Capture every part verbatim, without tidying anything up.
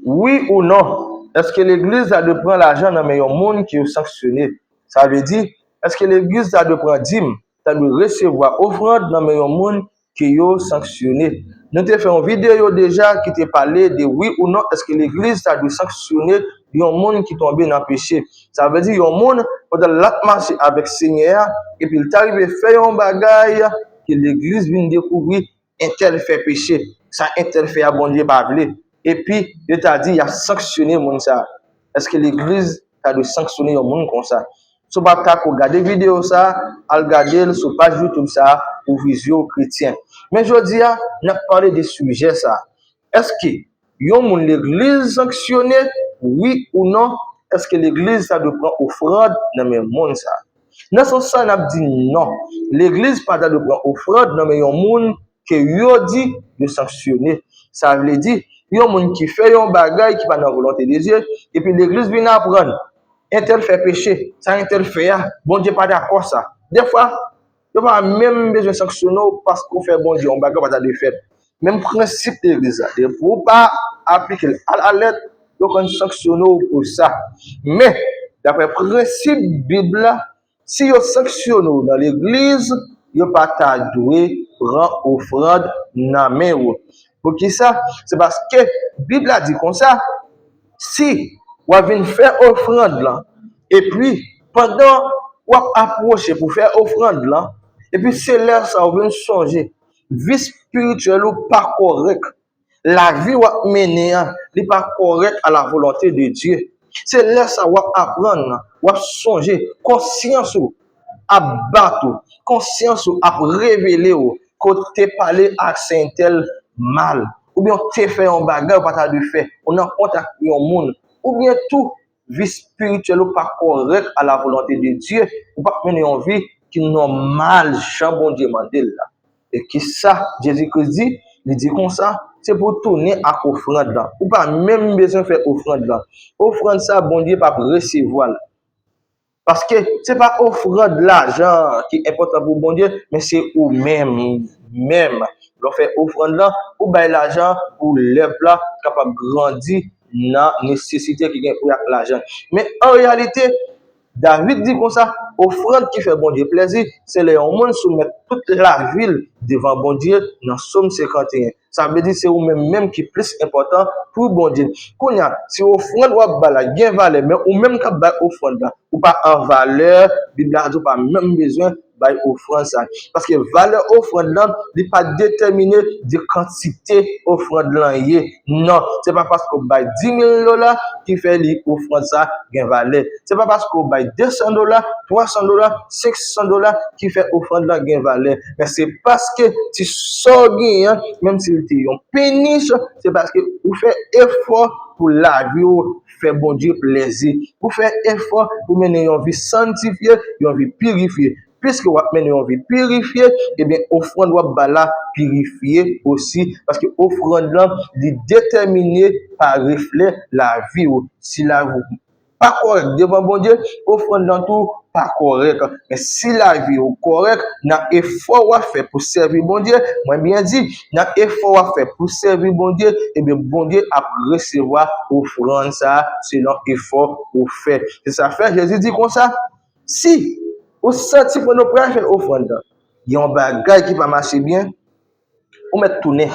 Wi ou non, èske legliz ta dwe pran lajan nan men yon moun ke yo sanksyone? Sa vle di, èske legliz ta dwe pran dim, ta dwe resevwa ofrann nan men yon moun ke yo sanksyone? Nou te fè yon videyo deja ki te pale de wi ou non, èske legliz ta dwe sanksyone yon moun ki tonbe nan peche? Sa vle di yon moun, pandan l ap mache avèk Senyè a, epi l ta rive fè yon bagay ke legliz vin dekouvri entèl fè peche, sa entèl fè a Bondye pa vle. Epi yo ta di y ap sanksyone moun sa. Èske legliz ta dwe sanksyone yon moun konsa? Si w pa t ka ko gade videyo sa, al gade l sou paj YouTube sa pou Vizyo Kretyen. Men jodi a, n ap pale de sijè sa. Èske yon moun legliz sanksyone, wi ou non? Èske legliz ta dwe pran ofrann nan men moun sa? Nan sans sa, n ap di non. Legliz pa ta dwe pran ofrann nan men yon moun ke yo di yo sanksyone. Sa vle di, yon moun ki fè yon bagay ki pa nan volonte de Dye, epi legliz vin aprann entèl fè peche, sa entèl fè a, Bondye pa dakò sa. Dèfwa, yo pa menm bezwen sanksyone w paske w fè Bondye yon bagay w pa ta dwe fè. Menm prensip legliz la, depi w pa aplike l alalèt, yo konn sanksyone w pou sa. Men, daprè prensip Bib la, si yo sanksyone w nan legliz, yo pa ta dwe pran ofrann nan men w. Poukisa? Se paske Bib la di konsa, si w ap vin fè ofrann lan, epi pandan w ap apwoche pou fè ofrann lan, epi se lè sa w vin sonje vi espirityèl ou pa kòrèk, lavi w ap mennen an, li pa kòrèk a la volonte de Dye. Se lè sa w ap aprann, w ap sonje, konsyans ou ap bat ou, konsyans ou ap revele w ke w te pale ak sentèl mal, oubyen w te fè yon bagay w pa ta dwe fè, ou nan kont ak yon moun, oubyen tou vi espirityèl ou pa kòrèk a la volonte de Dye, ou p ap mennen yon vi ki nòmal jan Bondye mande l la. E kisa Jezi Kris di? Li di konsa, se pou w tounen ak ofrann lan. Ou pa menm bezwen fè ofrann lan. Ofrann sa, Bondye p ap resevwa l. Paske se pa ofrann lajan ki enpòtan pou Bondye, men se ou menm, menm. Lè w fè ofrann lan, ou bay lajan pou lèv la kapab grandi nan nesesite ki gen pou ak lajan. Men an reyalite, David di konsa, ofrann ki fè Bondye plèzi, se lè yon moun soumèt tout lavi l devan Bondye nan Sòm senkanteyen. Sa vle di se ou menm menm ki plis enpòtan pou Bondye. Kounye a, si ofrann w ap ba la gen valè, men ou menm k ap bay ofrann la, ou pa an valè, Bib la di w pa menm bezwen bay ofrann sa. Paske valè ofrann lan, li pa detèmine de kantite ofrann lan ye. Non, se pa paske w bay di mil dola ki fè li ofrann sa gen valè. Se pa paske w bay de san dola, twa san dola, senk san dola ki fè ofrann lan gen valè. Men se paske ti sa w genyen an, menm si l te yon pinich, se paske ou fè efò pou lavi w fè Bondye plèzi. Ou fè efò pou mennen yon vi sanntifye, yon vi pirifye. Piske w ap mennen yon vi pirifye, ebyen, ofrann w ap ba la pirifye osi, paske ofrann lan, li detèmine pa reflè lavi w. Si lavi w pa kòrèk devan Bondye, ofrann lan tou pa kòrèk. Men si lavi w kòrèk nan efò w ap fè pou sèvi Bondye, mwen byen di, nan efò w ap fè pou sèvi Bondye, ebyen, Bondye ap resevwa ofrann sa a selon efò ou fè. Se sa fè Jezi di konsa, si ou santi pandan w pral fè ofrann lan, gen yon bagay ki pa mache byen, ou mèt tounen.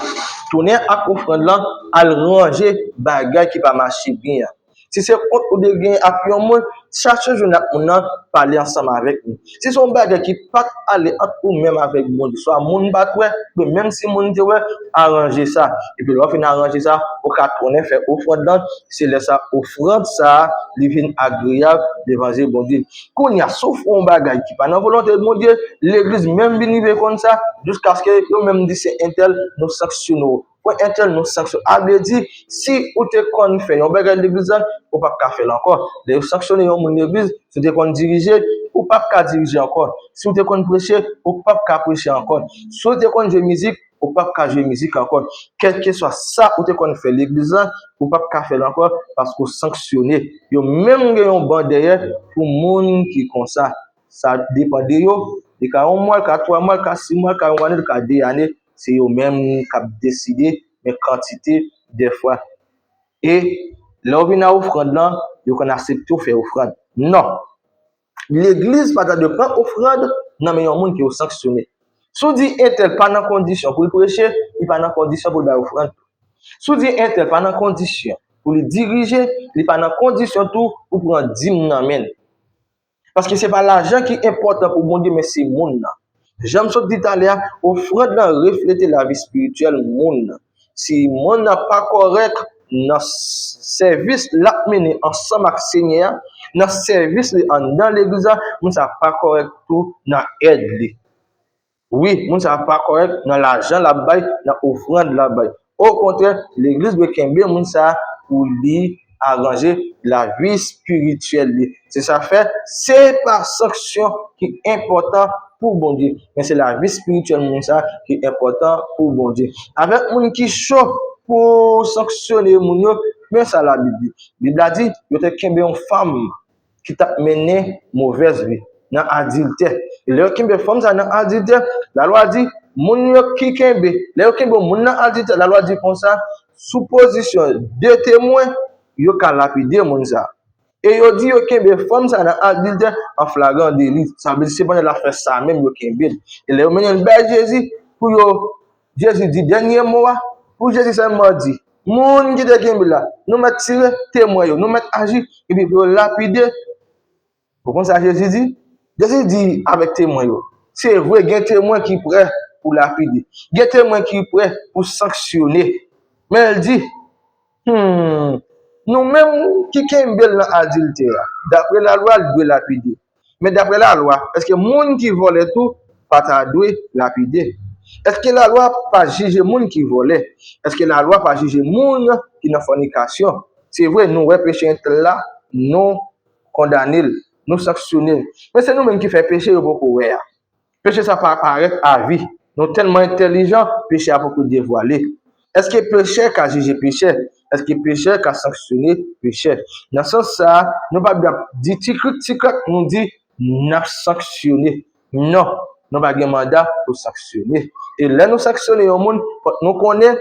Tounen ak ofrann lan, al ranje bagay ki pa mache byen an. Si se kont ou te gen ak yon moun, chache jwenn ak moun nan, pale ansanm avèk li. Si se yon bagay ki pa t ale ant ou menm avèk Bondye, swa moun pa t wè, men menm si moun te wè, aranje sa. Epi lè w fin aranje sa, ou ka tounen fè ofrann lan, se lè sa ofrann sa a, li vin agreyab devan zye Bondye. Kounye a, si w fè yon bagay ki pa nan volonte Bondye, legliz menm vin rive konn sa, jiskaske yo menm di se entèl, nou sanksyone w. Pwen entèl, nou sanksyone. A vle di, si ou te konn fè yon bagay legliz la, ou p ap ka fè l ankò. Lè yo sanksyone yon moun legliz, si w te konn dirije, ou p ap ka dirije ankò. Si w te konn preche, ou p ap ka preche ankò. Si w te konn jwe mizik, ou p ap ka jwe mizik ankò. Kèlkeswa sa ou te konn fè legliz la, ou p ap ka fè l ankò, paske w sanksyone. Yo menm gen yon ban dèyè pou moun ki konsa. Sa depann de yo. Li ka yon mwa, li ka twa mwa, li ka sis mwa, li ka yon ane, li ka de ane. Se yo menm k ap deside, men kantite dèfwa. E lè w vin a ofrann lan, yo konn aksepte w fè ofrann. Non. Legliz pa ta dwe pran ofrann nan men yon moun ke yo sanksyone. Si w di entèl pa nan kondisyon pou l preche, li pa nan kondisyon pou l bay ofrann. Si w di entèl pa nan kondisyon pou li dirije, li pa nan kondisyon tou pou pran dim nan men l. Paske se pa lajan ki enpòtan pou Bondye, men se moun nan. Jan m sot di talè a, ofrann nan reflete lavi espirityèl moun nan. Si moun nan pa kòrèk nan s- sèvis l ap mennen ansanm ak Senyè a, nan sèvis li anndan legliz la, moun sa a pa kòrèk tou nan èd li. Wi, moun sa a pa kòrèk nan lajan l ap bay, nan ofrann l ap bay. Okontrè, legliz dwe kenbe moun sa a pou li aranje lavi espirityèl li. Se sa fè, se pa sanksyon ki enpòtan pou Bondye, men se lavi espirityèl moun sa a ki enpòtan pou Bondye. Avèk moun ki cho pou sanksyone moun yo, men sa Labib di. Bib la di, yo te kenbe yon fanm ki t ap mennen movèz vi, nan adiltè. E lè yo kenbe fanm sa nan adiltè, lalwa di, moun yo ki kenbe, lè yo kenbe yon moun nan adiltè, lalwa di konsa, sou pozisyon de temwen, yo ka lapide moun sa. E yo di yo kenbe fanm sa nan adiltè an flagran deli. Sa vle di se pandan l ap fè sa menm yo kenbe l. E lè yo mennen l bay Jezi, pou yo, Jezi di dènye mo a, pou Jezi sèlman di, moun ki te kenbe la, nou mèt tire temwen yo, nou mèt aji, epi pou yo lapide. Ou konn sa Jezi di? Jezi di avèk temwen yo, se vre, gen temwen ki prè pou lapide, gen temwen ki prè pou sanksyone. Men l di, hmm, nou menm ki kenbe l nan adiltè a, dapre lalwa, l dwe lapide. Men dapre lalwa, èske moun ki vòlè tou pa ta dwe lapide? Èske lalwa pa jije moun ki vòlè? Èske lalwa pa jije moun ki nan fònikasyon? Se vre, nou wè peche entèl la, nou kondane l, nou sanksyone l. Men se nou menm ki fè peche yo poko wè a. Peche sa pa parèt a vi. Nou tèlman entèlijan, peche a poko devwale. Èske pechè ka jije pechè? Èske pechè ka sanksyone pechè? Nan sans sa a, nou pa dwe ap di tikrik tikrak, nou di n ap sanksyone. Non, nou pa gen manda pou sanksyone. E lè nou sanksyone yon moun, fòk nou konnen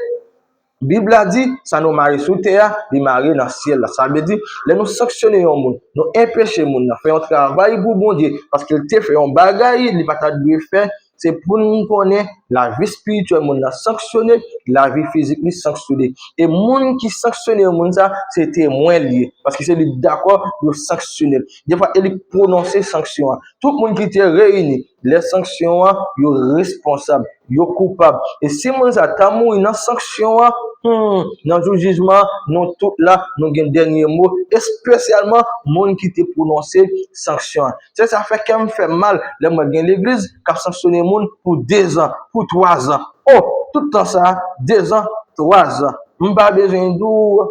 Bib la di, sa nou mare sou tè a, li mare nan syèl la. Sa vle di, lè nou sanksyone yon moun, nou enpeche moun nan fè yon travay pou Bondye, paske l te fè yon bagay, li pa ta dwe fè, se pou nou konnen lavi espirityèl moun nan sanksyone, lavi fizik li sanksyone. E moun ki sanksyone moun sa, se temwen li ye, paske se li dakò pou yo sanksyone l. Defwa, e li k pwononse sanksyon an. Tout moun ki te reyini, lè sanksyon an, yo responsab, yo koupab. E si moun sa ta mouri nan sanksyon an, hmm, nan jou jijman an, nou tout la, nou gen dènye mo, espesyalman moun ki te pwononse sanksyon an. Se sa fè kè m fè mal lè m wè gen legliz k ap sanksyone moun pou dezan, pou twazan. O, tout tan sa a, dezan, twazan. M pa bezwen di w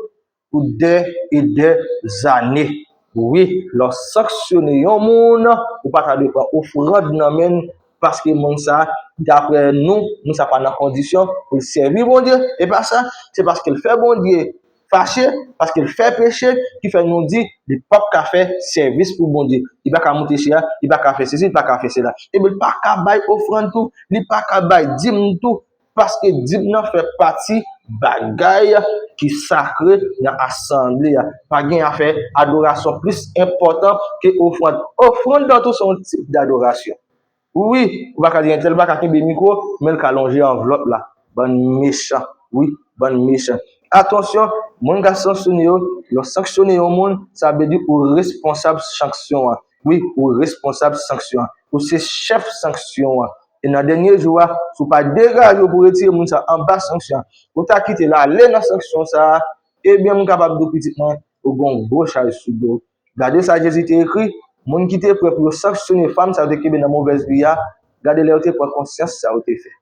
pou dè e dè zane. Wi, lè w sanksyone yon moun, ou pa ta dwe pran ofrann nan men l, paske moun sa, daprè nou, moun sa pa nan kondisyon pou l sèvi Bondye. E pa sa, se paske l fè Bondye fache, paske l fè peche, ki fè nou di li p ap ka fè sèvis pou Bondye. Li pa ka moute chè a, li pa ka fè sesi, li pa ka fè sela. Ebyen, li pa ka bay ofrann tou, li pa ka bay dim tou, paske dim nan fè pati bagay ki sakre nan asanble a. Pa gen afè adorasyon plis enpòtan ke ofrann. Ofrann nan tou se yon tip dadorasyon. Wi, ou pa ka di entèl pa ka kenbe mikwo, men l ka lonje anvlòp la. Bann mechan, wi, bann mechan. Atansyon, moun k ap sanksyone yo, lè w sanksyone yon moun, sa vle di ou responsab sanksyon an. Wi, ou responsab sanksyon an. Ou se chèf sanksyon an. E nan dènye jou a, si w pa degaje w pou retire moun sa anba sanksyon an, ou ta kite l ale nan sanksyon sa a, ebyen, m kapab di w pitit mwen, ou gen yon gwo chaj sou do w. Gade sa Jezi te ekri, moun ki te prè pou yo sanksyone fanm sa yo te kenbe nan movèz vi a, gade lè yo te pran konsyans sa yo te fè.